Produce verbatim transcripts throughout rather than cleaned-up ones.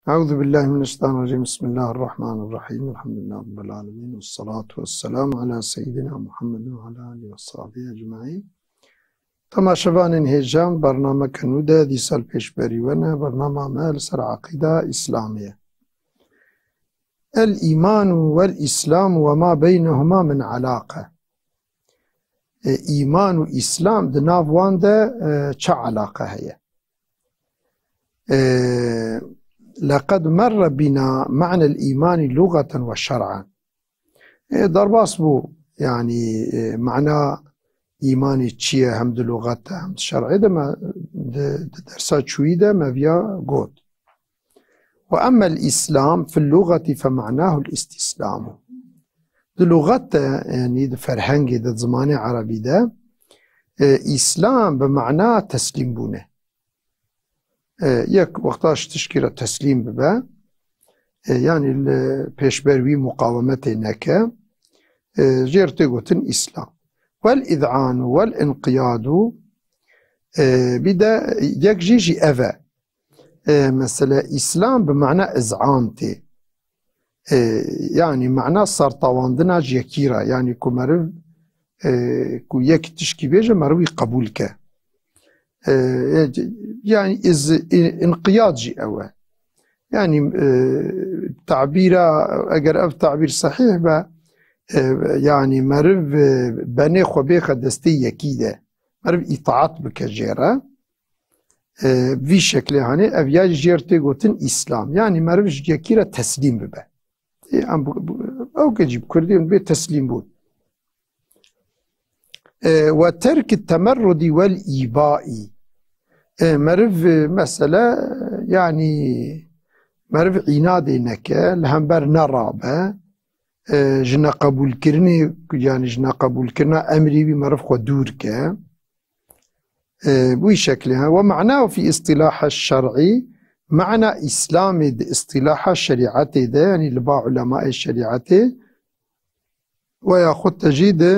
أعوذ بالله من الشيطان الرجيم. بسم الله الرحمن الرحيم. الحمد لله رب العالمين. والصلاة والسلام على سيدنا محمد وعلى آله وصحبه أجمعين. Temaşevanên hêja, bernameke nû de dîsa li pêşberî we ne, bernama me li ser eqîda îslamê ye. El-îmanu wel-îslamu we ma beynehuma min elaqe. E, îman û îslam di nav wan de, e, çi elaqe heye? E, leqed merre bîna me'nel îmanî lugaten we şer'en. E, derbas bû, yanî, e, mana îmanê çi ye, hem di lugat de, hem di şer'ê de, me di, di dersa çûyî de me viya got. Ve emmel îslam fil lugati fe ma'nahu l-îstîslamu. Di lugat de, yanî di ferhengê de, di zimanê erebî de, e, îslam bi mana teslîm bûne. E, yek wexta ji tişkî re teslîm bibe, e, yanî li pêşber wî muqawemetê neke, e, jê re tê gotin îslam. Wel-îz'anu wel-inqiyadu, e, bir de yek jî jî ev e. E, mesela îslam bi mana iz'an tê. E, yanî mana sertawandina ji yekî re, yanî ku meriv, e, ku yek tişkî bêje, meriv wî qebûl ke. E, e, yanî iz-, in-, inqiyad jî ew e. Yanî, e, tabîra, eger ev tabîr sehîh be, e, yanî meriv, e, benê xwe bêxe destê yekî de. Meriv îtaat bike jê re. E, vî şeklê hanê, ev ya jê re tê gotin îslam. Yanî meriv ji yekî re teslîm bibe. Ê, em bu, bu, ew ke jî bi kurdî bê teslîm bûn. E, we terk temerrudî wel îbaî. E, meriv, e, mesele, yanî meriv înadê neke, li hember nerabe, e, ji neqebûlkirinê, yanî ji neqebûlkirina emrî wî meriv xwe dûr ke. E, bu şeklê, ha. Ve ma'nahu fî îstîlaha şer'î, mana îslamê di îstîlaha şerîetê de, yanî li ba ulemayê şerîetê, ve yaxud te jî di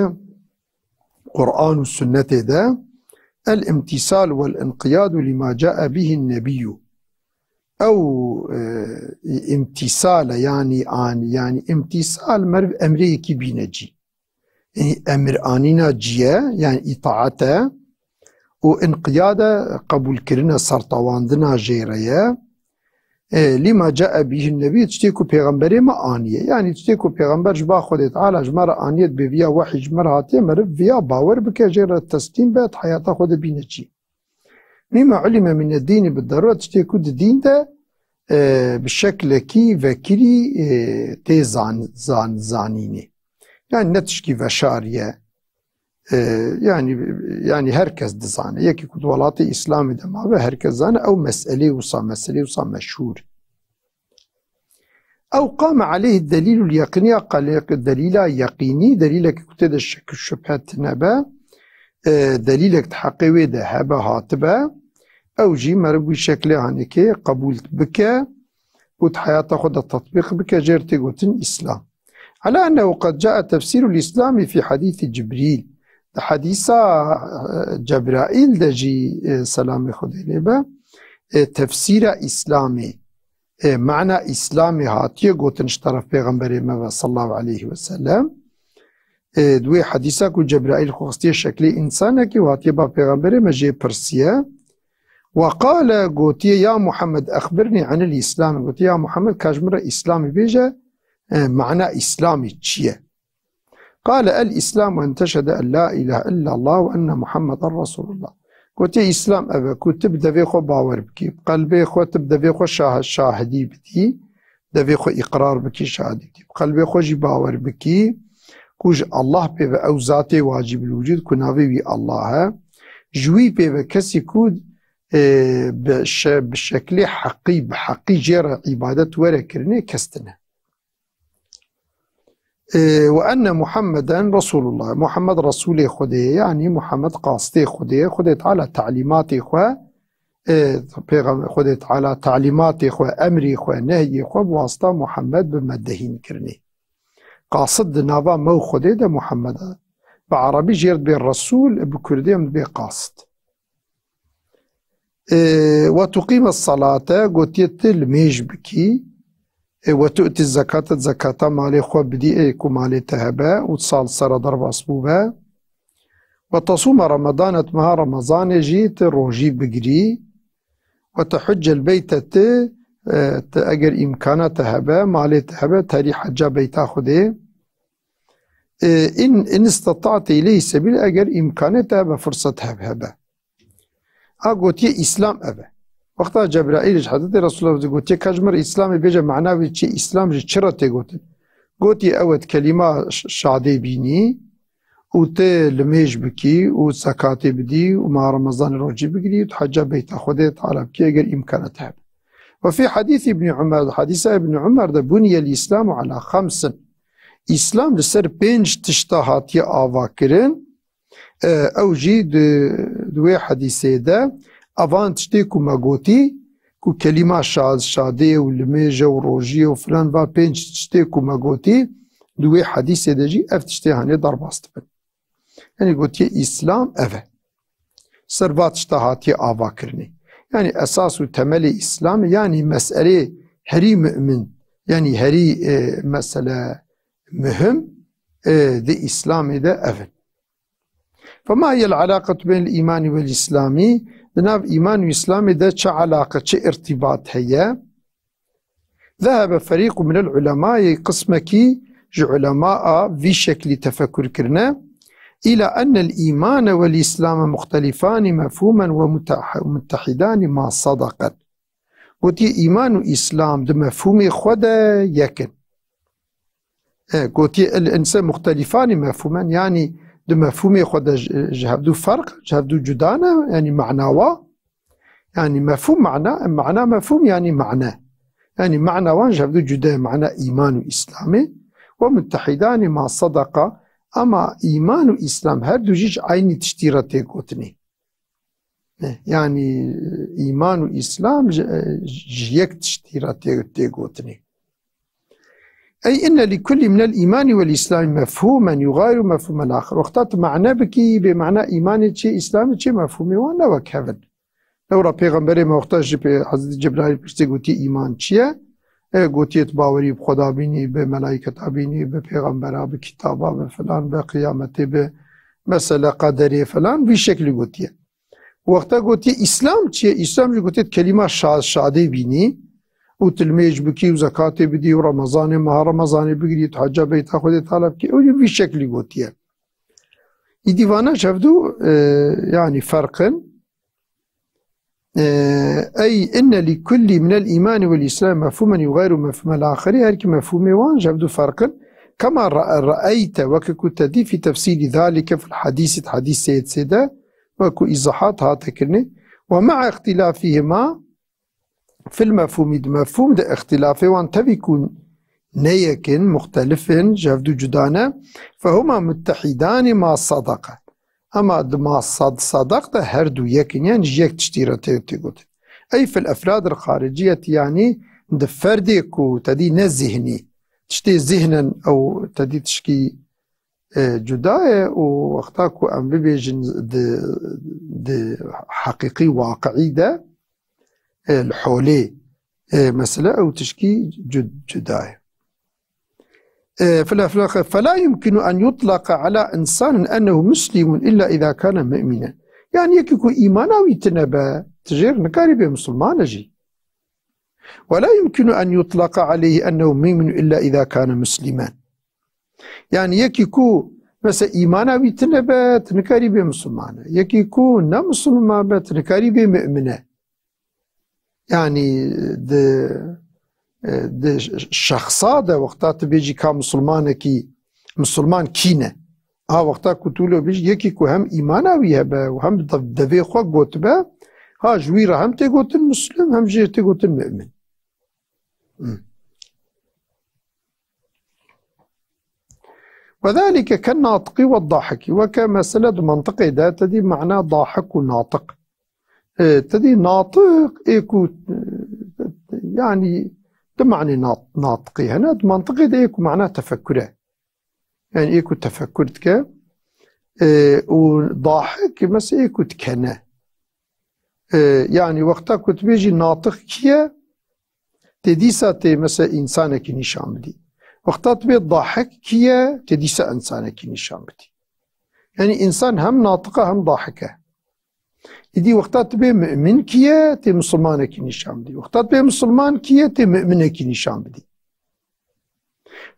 Quran û Sunnetê de, el-imtîsal wel-inqiyadu lima cae bihin nebiyyu. Ew, e, îmtîsal e, yanî an, yanî îmtîsal meriv emrê yekî bîne cî. Yanî emiranîna cî ye, yanî îtaat e, û inqiyad e, qebûlkirine, sertawandina jê re ye. E, lima cae bihin nebî, tiştê ku pêxemberê me aniye. Yanî tiştê ku pêxember ji ba Xwedê Teala ji me re aniye, dibê viya wehî ji me re hatiye, meriv viya bawer bike, jê re teslîm be, di heyata xwe de bîne cî. Mîma ulime mine dînî bi derûre, tiştê ku di dîn de, e, bi şeklekî vekirî, e, tê zan-, zan-, zanînê. Yani ne tişkî veşarî ye. E, yani, yani her kes dizane. Yekî ku di welatê Îslamê de mabe, her kes zane. Ew meselê wisa, meselê wisa meşhûr. Ew qame aleyhi delîlul yeqînî, ya qal-, delîla yeqînî, delîlek ku tê de şek û şubhe tine be, e, delîlek di heqê wê de hebe, hatibe, ew jî meriv wî şeklê hanekê qebûl bike û di heyata xwe de tetbîq bike, jê re tê gotin Îslam. Ala ennehu qed cae tefsîrul Îslamî fî hedîsî Cibrîl. Di hedîsa, e, Cebraîl de jî, e, selamê Xwedê lê be, e, tefsîra Îslamê, e, mana Îslamê hatiye gotin ji teref Pêxemberê me ve sallallahu aleyhi ve sellem. E, di wê hedîsa ku Cebraîl xwe xistiye şeklê însanekî û hatiye ba Pêxemberê me jê pirsiye. Ve qale, gotiye, "Ya Muhammed, exbirnî anil Îslam." Gotiye, "Ya Muhammed, ka ji min re Îslamî bêje, e, mana Îslamî çi ye?" Qale, "El-Îslam en teşhede en la ilahe illallah ve enne Muhammeden Resulullah." Gotiye, Îslam ev e ku tu bi devê xwe bawer bikî, bi qelbê xwe, tu bi devê xwe şah-, şahidî bidî, devê xwe îqrar bikî, şahidî bidî, bi qelbê xwe jî bawer bikî ku ji Allah pê ve ew zatê wacib li wicûd ku navê wî Allah e, ji wî pê ve kesî ku, e, bi şe-, bi şeklê heqî, bi heqî jê re îbadet were kirinê, kes tine. E, "Ve enne Muhammeden Resulullah." Muhammed Resulê Xwedê ye, yanî Muhammed qastê Xwedê ye. Xwedê Teala talîmatê xwe, e, Pêxem-, Xwedê Teala talîmatê xwe, emrê xwe, nehyê xwe bi wasta Muhammed bi me dehîn kirinê. Qasid di nava me û Xwedê de Muhammed e. Bi erebî jê re dibê Resul, bi kurdî em dibê qasid. E, "Ve tuqîme salate", gotiye tu limêj bikî, e, "ve tu'ti zekate", zekata malê xwe bidî, ê ku malê te hebe û sal sera derbas bûbe, "ve tasûme Remedane", tu meha Remezanê jî tu rojî bigirî, "ve tehuccel beyte", tu, e, tu eger îmkana te hebe, malê te hebe, terî hecca beyta Xwedê, e, "in, in istata'te ileyhi sebîl", eger îmkanê te hebe, firsat heb-, hebe. A gotiye, Îslam ev e. Wexta Cebraîl ji Hezretê Resulullah gotiye, "Ka ji min re Îslamê bêje, mena wê çi, Îslam ji çi re tê gotin?" Gotiye, "Ew e, tu kelîma ş-, şadê bînî û tu limêj bikî û zekatê bidî û meha Remezanê rojî bigirî û tu hecca beyta Xwedê Teala bikî, eger îmkana te hebe." Ve fî hadîs Îbnî Umer, hadîsa Îbnî Umer de, "Buniyel Îslamu ala xemsin." Îslam li ser pênc tişta hatiye ava kirin. E, ew jî di, di wê hedîsê de, evan tiştê ku me gotî, ku kelîma şa-, şadê û limêje û rojiyê û filan, va pênc tiştê ku me gotî, di wê hedîsê de jî ev tiştê hanê derbas dibin. Yanî gotiye, Îslam ev e. Ser va tişta hatiye avakirinê. Yanî esas û temelê Îslamê, yanî meselê herî mu'min, yanî herî, e, mesele muhim, e, di Îslamê de ev in. Fema hiyel alaqetu beynel îmanî wel îslamî, di nav îman û îslamê de çi alaqe, çi irtîbat heye? Zehebe ferîqu minel ulemayê, qismekî ji ulema a vî şeklî tefekur kirine, îla ennel îmane wel îslame muxtelîfanî mefhûmen we mutah-, muttehîdanî ma sadaqen. Gotiye, îman û îslam di mefhûmê xwe de yek in. E, gotiye, el inse muxtelîfanî mefhûmen, yanî di mefhûmê xwe de ji, ji hevdû ferq, ji hevdû cuda ne, yanî mana wa. Yanî mefhûm mana, mana mefhûm yanî mane. Yanî mana wan ji hevdû cuda ye, mana îman û îslamê. We muttehîdanî ma sadaqa, ama îman û îslam her du jî ji eynî tiştî re tê gotinê. E, yanî, îman û îslam ji, e, ji yek tiştî re tê, tê gotinê. Ey inne li kullî minel îmanî wel îslamî mefhûmen yugayru mefhûmel axir. Wexta tu mane bikî, bê mana îmanê çi, îslamê çi, mefhûmê wan ne wek hev in. Lewra pêxemberê me wexta ji pê-, Hezretî Cebraîl pirsî, gotiye, îman çi ye? E, gotiye, tu bawerî bi Xweda bînî, bi melaîketa bînî, bi pêxembera, bi kitaba, bi filan, bi qiyametê, bi mesele qederê filan, vî şeklî gotiye. Wexta gotiye, Îslam çi ye? Îslam jî gotiye, kelîma şa-, şadê bînî û tu limêj bikî û zekatê bidî û Remezanê, meha Remezanê bigirî, tu hecca beyta Xwedê Teala bikî. Ew jî vî şeklî gotiye. Îdî vana ji hevdû, e, yanî ferq in. E, ey inne li kullî minel îmanî wel îslamî mefhûmen yugayru mefhûmel axirî, her ki mefhûmê wan ji hevdû ferq in. Kema ra-, raeyte, weke ku te dî, fî tefsîlî zalike fil hadîsî, di hadîsê de, wekû îzahat hate kirinê. Ve ma'a îxtilafihima fil mefhûmî, di mefhûm de îxtilafê wan tevî ku ne yek in, muxtelif in, ji hevdû cuda ne, fehuma muttehîdanî ma sadaqa. Ema di ma sad-, sadaq de her du yek in, yanî ji yek tiştî re tê, tê gotin. Ey fil efradil xariciyetî, yanî di ferdê ku te dî ne zihnî, tiştê zihnen ew te dî tişkî e, cuda ye û wexta ku em bibêjin di, di heqîqî waqiî de, e, li holê, e, mesele ew tişkî cud-, cuda ye. E, fela, fela, fela yumkinu en yutlaqa ala insanin ennehu muslimun illa iza kana mu'minen. Yani yekî ku îmana wî tine be, tu jê re nikarî bê misilman e jî. Ve la yumkinu en yutlaqa aleyhi ennehu mu'minun illa iza kana muslimen. Yani yekî ku mesela îmana wî tine be, tu nikarî bê misilman e. Yekî ku ne misilman be, tu nikarî bê mu'min e. Yani di, di şexsa de wexta tu bêjî ka misilmanekî, misilman kî ne? A wexta ku tu lo bêjî, yekî ku hem îmana wî hebe û hem de-, devê xwe gotibe, ha ji wî re hem tê gotin muslim, hem jê tê gotin mu'min. Hmm. Ve zalike ken natiqî ve dahikî. Weke mesele di mantiqê de, te dî mana dahik û natiq. E, te dî natiq, ê ku, e, yani, di manê nat-, natiqê hene, di mantiqê de ê ku mana tefekkür e. Yani ê ku tefekkür dike, e, û dahik, mesela ê ku dikene. E, yanî wexta ku tu bêjî natiq kî ye, tê dîsa tê mesela însanekî nîşan bidî. Wexta tu bê dahik kî ye, tê dîsa însanekî nîşan bidî. Yanî însan hem natiq e hem dahik e. Îdî wexta tu bê mu'min kî ye, tê misilmanekî nîşan bidî. Wexta tu bê misilman kî ye, tê mu'minekî nîşan bidî.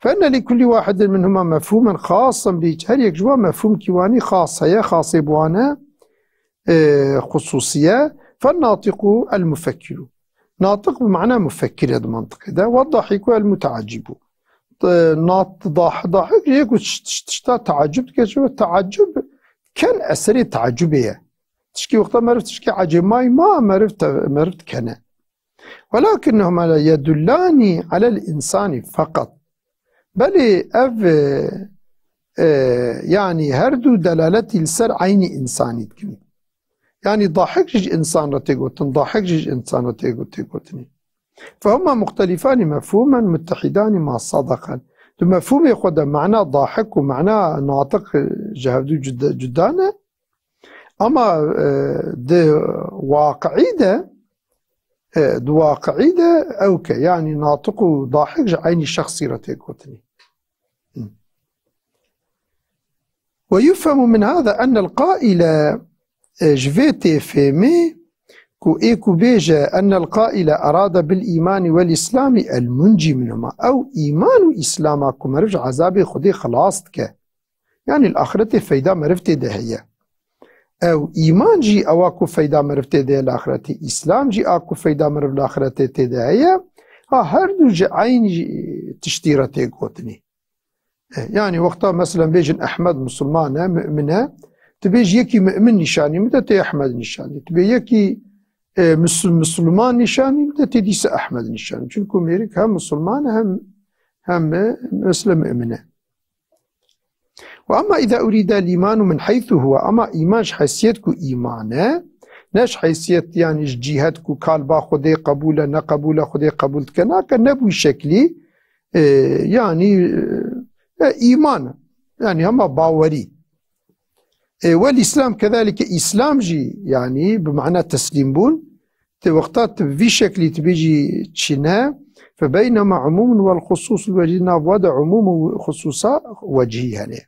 فإن لكل واحد منهما مفهوما خاصا به. Her yek ji wan mefhûmkî wanî xas heye, xasê bi wan e, e, xusûsî ye. فالناطق المفكر. Natiq bi mana mufekkir e di mantiqê de. والضاحك المتعجب. E, nat-, dah-, dahik yê ku tiş-, tiş-, tişta teacub dike, ji bo teacub ken eserê teacubê ye. Tişkî wexta meriv tişkî ecêmayî ma, meriv te-, meriv dikene. ولكنهما لا يدلان على الإنسان فقط. Belê ev, e, e, yanî her du delaletî li ser eynî însanî dikin. Yanî dahik jî ji însan re tê gotin, dahik jî ji însan re tê go-, tê gotinê. فهما مختلفان مفهوما متحدان ما صدقا. Di mefhûmê xwe de mana dahik û mana natiq ji hevdû cuda, cuda ne. Ama, e, di waqi'î de, e, di waqi'î de ew ke, yanî natiq û dahik ji eynî şexsî re tê gotinê. Hı. ويفهم من هذا أن القائل, e, ji vê tê fêmê ku ê ku bêje أن القائل أراد بالإيمان والإسلام المنجي منهما. Ew îman û îslama ku meriv ji ezabê Xwedê xilas dike. Yanî li axiretê feyda meriv tê de heye. Ew îman jî ewa ku feyda meriv tê de heye li axiretê. Îslam jî a ku feyda meriv li axiretê tê de heye. Ha her du ji eynî tiştî re tê gotinê. E, yanî wexta meselen bêjin Ehmed misilman e, mu'min e, tu bêjî yekî mu'min nîşanî min de tê Ehmed nîşanî. Tu bê yekî, e, mis-, misilman nîşanî min de tê dîsa Ehmed nîşanî. Çunku mêrik hem misilman e hem, hem, e, mesela mu'min e. وأما إذا أريد الإيمان من حيث هو, ama îman ji heysiyet ku îman e, ne ji heysiyet yanî ji cîhet ku ka li ba Xwedê qebûl e, ne qebûl e, Xwedê qebûl dike, nake, ne bi wî şeklî, e, yanî, e, îman, yanî hema bawerî. E, والإسلام كذلك, Îslam jî yanî bi mana teslîmbûn, Ti wexta tu bi vî şeklî tu bêjî çi ne, فبينهما عموم والخصوص الوجهي, nav wa de umûm û xusûsa wecihî hene.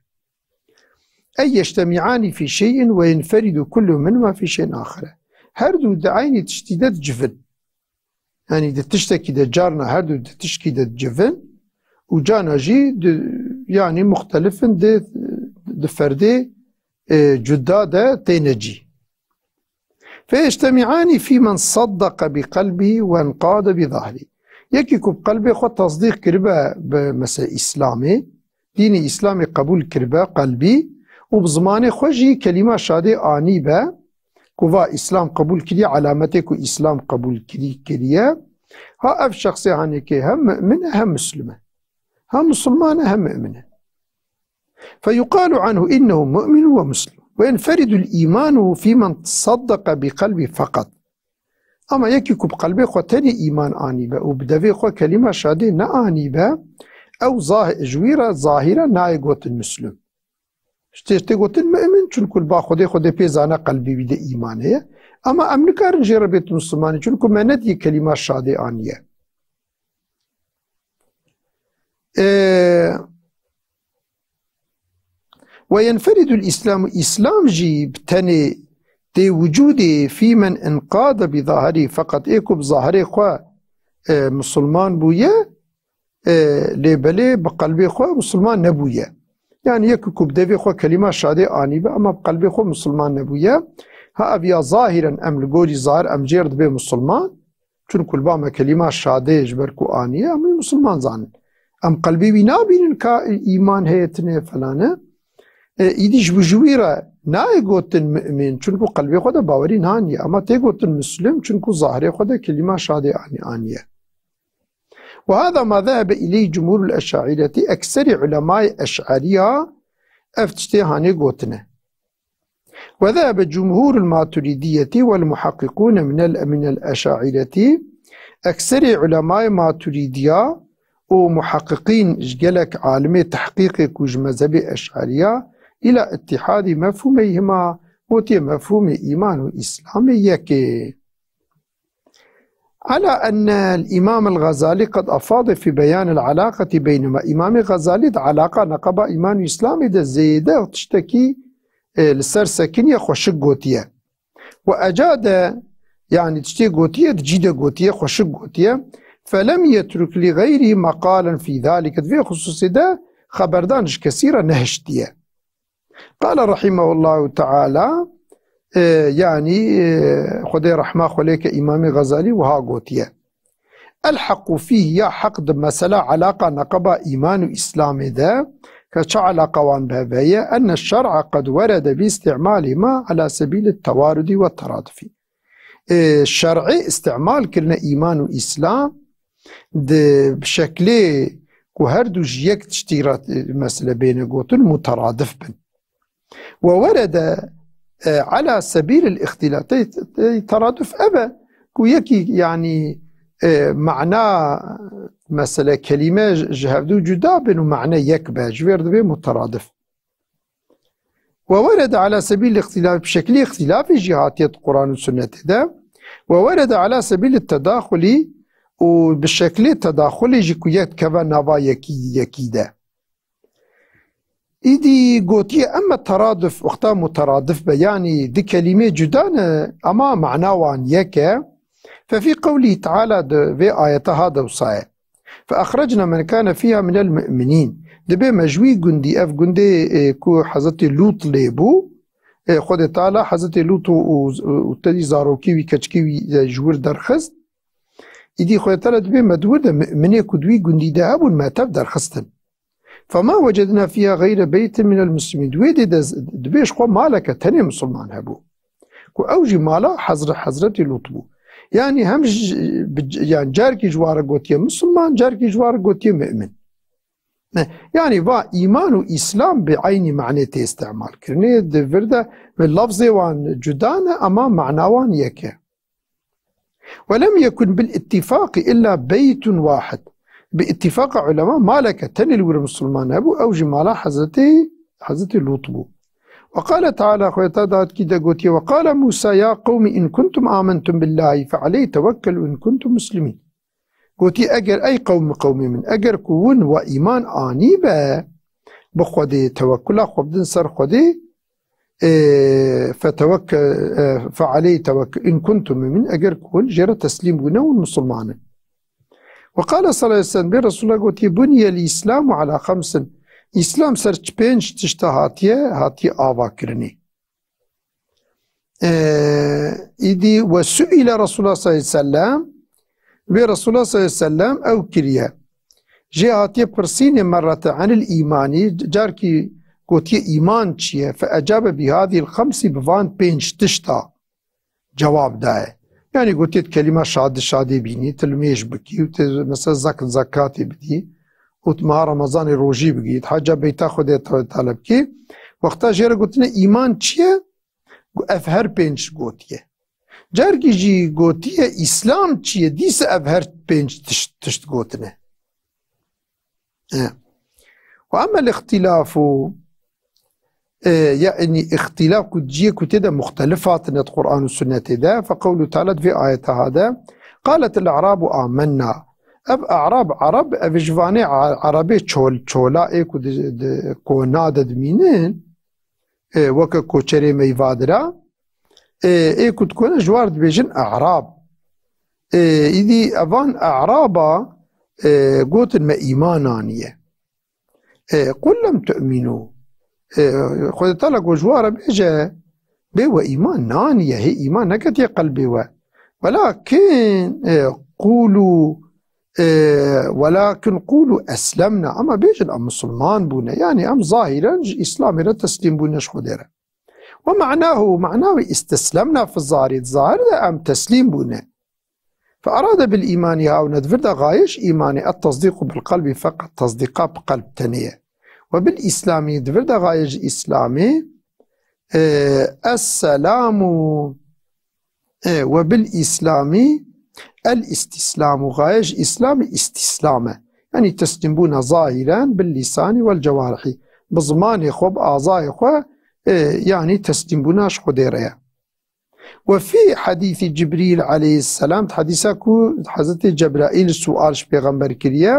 أي يجتمعان في شيء وينفرد كل منهما في شيء آخر. Her du di eynî tiştî de dicivin. Yanî di tiştekî de carna her du di tişkî de dicivin û carna jî di, yanî muxtelifin di, di ferdê, e, cuda de têne cî. فيجتمعان في من صدق بقلبه وانقاد بظاهره. Yekî ku bi qelbê xwe tesdîq kiribe bi mesela Îslamê, dînê Îslamê qebûl kiribe qelbî û bi zimanê xwe jî kelîma şadê anîbe ku va Îslam qebûl kiriye, alametê ku Îslam qebûl kirî-, kiriye. Ha ev şexsê hanê ke hem mu'min e hem muslim e. Hem musulman e hem mu'min e. فيقال عنه إنه مؤمن ومسلم وينفرد الإيمان في من صدق بقلبه فقط. Ama yekî ku bi qelbê xwe tenê îman anîbe û bi devê xwe kelîma şadê neanîbe, ew zah-, ji wî re zahîre nayê gotin muslim. Ji tê, tê gotin mu'min, çunku li ba Xwedê, Xwedê pê zane qelbê wî de îman heye. Ama em nikarin jê re bêtin muslimanî, çunku me nediye kelîma şadê aniye. E, وينفرد الإسلام, Îslam jî bi tenê tê wicûdê في من انقاد بظاهره فقط, ê ku bi zahirê xwe, e, musulman bûye, e, lê belê bi qelbê xwe musulman nebûye. Yani yek ku bi devê xwe kelîma şadê anîbe, ama bi qelbê xwe musulman nebûye. Ha ev ya zahiren em li gorî zahir em jê re dibê musulman, Çunku li ba me kelîma şadê ji ber ku aniye, em wî misilman zanin. Em qelbê wî nabînin ka îman heye tine felane. E, îdî ji, ji wî re nayê gotin mu'min, çunku qelbê xwe de bawerî naniye. Ama tê gotin muslim, çunku zahirê xwe de kelîma şadê ani-, aniye. وهذا ما ذهب إليه جمهور الأشاعرة, ekserê ulemayê eş'eriya ev tiştê hanê gotine. وذهب جمهور الماتريدية والمحققون من ال-، من الأشاعرة, ekserê ulemayê Maturidiya û muhaqiqîn ji gelek alimê tehqîqê ku ji mezhebê Eş'eriya, إلى اتحاد مفهوميهما Gotiye mefhûmê îman û îslamê yek e. على أن الإمام الغزالي قد أفاض في بيان العلاقة بينهما. Îmamê Xezalî di alaqa neqeba îman û îslamê de zêde tiştekî, e, li ser sekiniye xweşik gotiye. وأجاد, yanî tiştê gotiye, di cî de gotiye, xweşik gotiye. فلم يترك لغيره مقالا في ذلك. Di vê xisûsê de xeberdan ji kesî re nehiştiye. قال رحمه الله تعالى, e, yanî, e, Xwedê rehma xwe lê ke Îmamê Xezalî wiha gotiye. الحق فيه, ya heq di mesela alaqa neqeba îman û îslamê de, ke çi alaqa wan bi hev heye, أن الشرع قد ورد باستعمالهما على سبيل التوارد والترادف. E, şer'ê îstimal kirine îman û îslam di, bi şeklê ku her du ji yek tiştî re, e, mesele bêne gotin, muteradif bin. وورد, e, على سبيل الاختلاف. Tey, tey, teraduf ev e ku yekî, yanî, e, mana, mesele kelîme ji, ji hevdû cuda bin û mane yek be. Ji vêr dibe muteradif. وورد على سبيل الاختلاف, bi şeklî îxtilafê jî hatiye di Quran û Sunnetê de. وورد على سبيل التداخل, û bi şeklê tedaxulê jî ku yek dikeve nava yekî, yekî de. Îdî gotiye, emme teraduf, wexta muteradif be, yanî di kelîmê cuda ne, ama mana wan yek e. ففي قوله تعالى, di vê ayeta ha de wisa ye. فأخرجنا من كان فيها من المؤمنين. Dibê me ji wî gundî, ev gundê, e, ku Hezretî Lût lê bû, e, Xwedê Teala Hezretî Lût û, û, û te dî zarokî wî, keçikî wî, e, ji wir derxist. Îdî Xwedê Teala dibê me di wir de mu'minê ku di wî gundî de hebûn, me tev derxistin. فما وجدنا فيها غير بيت من المسلمين. Di wê dê de z-, dibê ji xwe maleke tenê misilman hebû. Ku ew jî mala Hezre-, Hezretî Lût bû. Yanî hem ji, bi c-, yan carkî ji wan re gotiye misilman, carkî ji wan re gotiye mu'min. Ne, yanî va îman û îslam bi eynî manê tê îstimal kirinê, di vir de bi lafzê wan cuda ne, ama mana wan yek e. ولم يكن بالاتفاق إلا بيت واحد. Bi îtifaqa ulema maleke tenê li wir misilman hebû, ew jî mala Hezretî, Hezretî Lût bû. وقال تعالى, Xwedê Teala di ayetî de gotiye, وقال موسى يا قوم إن كنتم آمنتم بالله فعليه توكلوا إن كنتم مسلمين. Gotiye, eger ey qewm, qewmê min, eger ku win we îman anî be, bi Xwedê, tewekkula xwe bidin ser Xwedê, e, fetewekkel, e, fealeyh tewekkel, in kuntum mu'minin, eger ku hûn jê re teslîm bûne, hûn misilman in. Ve qale sallallahu aleyhi ve sellem, bê Resulullah gotiye, buniyel îslamu ala xemsin. Îslam ser çi pênc tişta hatiye, hatiye ava kirinê. E, îdî ve suile Resulullah sallallahu aleyhi ve sellem, bê Resulullah sallallahu aleyhi ve sellem ew kiriye. Jê hatiye pirsînê merrete enil îmanî, carkî gotiye îman çi ye? Fe ecabe bi hadîl xemsî, bi van pênc tişta cewab daye. Yanî gotiye tu kelîma şadi şadê bînî, tu limêj bikî û tu mesela zek-, zekatê bidî û tu meha Remezanê rojî bigî, tu heca beyta Xwedê Te-, Teala bikî. Wexta jê re gotine îman çi ye? Gu-, ev her pênc gotiye. Carkî jî gotiye, Îslam çi ye? Dîsa ev her pênc tişt, tişt gotine. E. Ve emmel îxtîlafu, e, yanî îxtîlaf ku ciyê ku tê de muxtelif hatine di Quran û Sunnetê de, fe qewlu Teala di vê ayeta ha de, qaletil a'rabu amenna. Ev a'rab, Arab, ev ji vanê a-, Arabê çol, çola ê ku di, di kona de dimînin, e, weke koçerê me yî vadira, e, ê ku dikone ji war dibêjin E'rab. E, îdî evan E'raba, e, gotin me îman aniye. E, qul lem tu'minu. E, Xwedê Teala got ji wan re bêje, bê we îman naniye, hê îman neketiye qelbê we. Welakin, e, qulu, e, welakin qulu eslemna. Ama bêjin em misilman bûne. Yanî em zahiren ji Îslamê re teslîm bûne ji Xwedê re. Ve ma'nahu, mana wî, isteslemna fi zahirî, di zahir de em teslîm bûne. Fe erade bil îmanî, hawne di vir de xaye ji îmanê, et tasdîqu bil qelbî feqet, tasdîqa bi qelb tenê ye. Ve bil îslamî, di vir de xaye ji îslamê, e, esselamu, e, ve bil îslamî, el îstîslamu, xaye ji îslamî îstîslam e. Yanî teslîmbûna zahiren bil lîsanî wel cewarihî. Bi zimanê xwe, bi azayê xwe, e, yanî teslîmbûna ji Xwedê re ye. Ve fî hedîsî Cibrîl aleyhisselam, di hedîsa ku Hezretê Cebraîl sual ji Pêxember kiriye,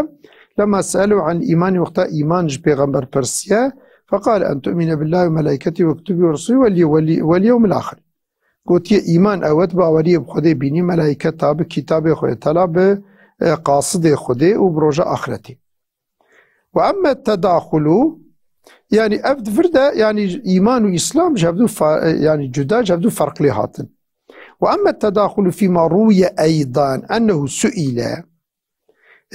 lema se'elu anil îmanî, wexta îman ji Pêxember pirsiye, feqale en tu'mine billahî ve melaîketî ve kutubî ve rusulî vel ye-, vel, vel yewmil axir. Gotiye, îman ew e, tu baweriyê bi Xwedê bînî, melaîketa, bi kitabê Xwedê tela, bi, e, qasidê Xwedê û bi roja axretê. Ve emme tedaxulu, yanî ev di vir de, yanî îman û îslam ji hevdû fa-, e, yanî cuda, ji hevdû ferqlê hatin. Ve emme tedaxulu fîma rûye eydan ennehu suîle,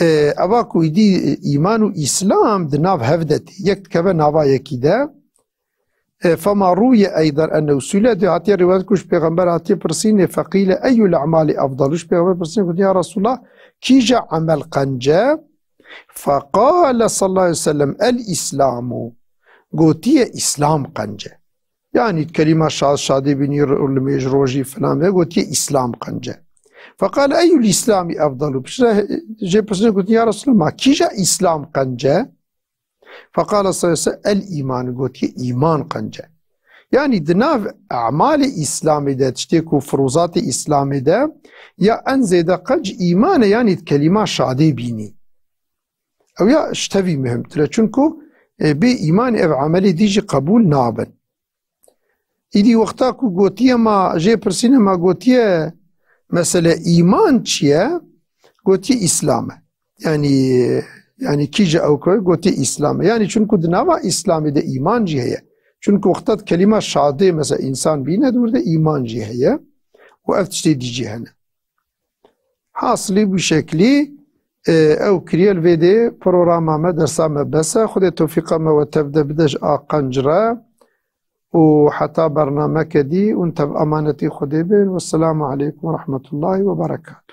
e, eva ku îdî îman û îslam di nav hev de tê, yek dikeve nava yekî de, e, fema rûye eydan ennehu suîle, dê hatiye rîwayet ku ji Pêxember hatiye pirsînê, feqîle eyyul a'malî efdalu, ji Pêxember pirsînê gotiye, ya Resulallah, kîja emel qenc e? Feqale sallallahu aleyhi ve sellem, el-Îslamu. Gotiye, Îslam qenc e. Yanî kelîma şad, şadê bînî, r-, limêj, rojî filan ve gotiye, Îslam qenc e. Feqale eyyul Îslami efdalu. Piştre jê pirsînê gotiye, ya Resulallah, ma kîja Îslam qenc e? Feqale sallallahu aleyhi ve sellem, el-îman, gotiye, îman qenc e. Yanî di nav e'malê Îslamê de, tiştê ku firûzatê Îslamê de, ya en zêde qenc îman e, yanî di kelîma şadê bînî. Ew ya ji tevî muhimtir e, çunku, e, bê îmanê ev emelê dî jî qebûl nabin. Îdî wexta ku gotiye ma, jê pirsîne ma gotiye, mesele îman çi ye? Gotiye Îslam e. Yanî, yanî kî ji ew ku gotiye Îslam e. Yanî çunku di nava Îslamê de îman jî heye. Çunku wexta di kelîma şadê, mesela, însan bîne, di wir de îman jî heye. Û ev tiştê dî jî hene. Hasilî, bu şeklî, e, ew kiriye. Li vê dê programa me, dersa me bes e. Xwedê tewfîqa me we tev de bide ji a qenc re. Û heta bernameke dî, hûn tev emanetî Xwedê bin. Wesselamu aleykum ve rahmetullahi ve berekatuhu.